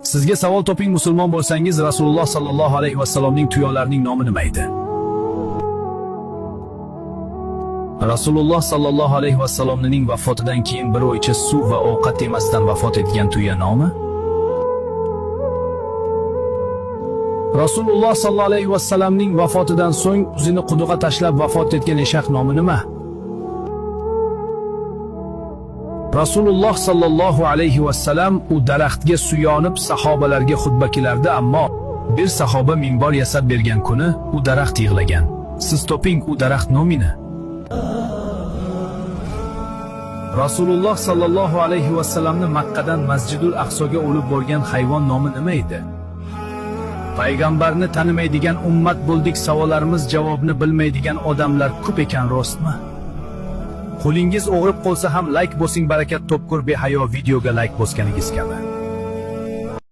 Sizga savol toping, musulmon bo'lsangiz, Rasululloh sallallohu alayhi vasallamning tuyolarining nomi nima edi? Rasululloh sallallohu alayhi vasallamning vafotidan keyin bir oycha suv va ovqat yemasdan vafot etgan tuya nomi? Rasululloh sallallohu alayhi vasallamning vafotidan so'ng o'zini quduqqa tashlab vafot etgan eshak nomi nima? Rasululloh sallallohu alayhi vasallam u daraxtga suyanib sahobalarga xutba qilardi, ammo bir sahoba minbar yasab bergan kuni u daraxt yig'lagan. Siz toping u daraxt nomini. Rasululloh sallallohu alayhi vasallamni Makkadan Masjidul Aqsoga olib borgan hayvon nomi nima edi? Payg'ambarni tanimaydigan ummat bo'ldik, savollarimiz javobini bilmaydigan odamlar ko'p ekan, rostmi? Qo'lingiz og'rib qolsa ham like bosing, barakat topkur behayo videoga like bosganingiz kabi.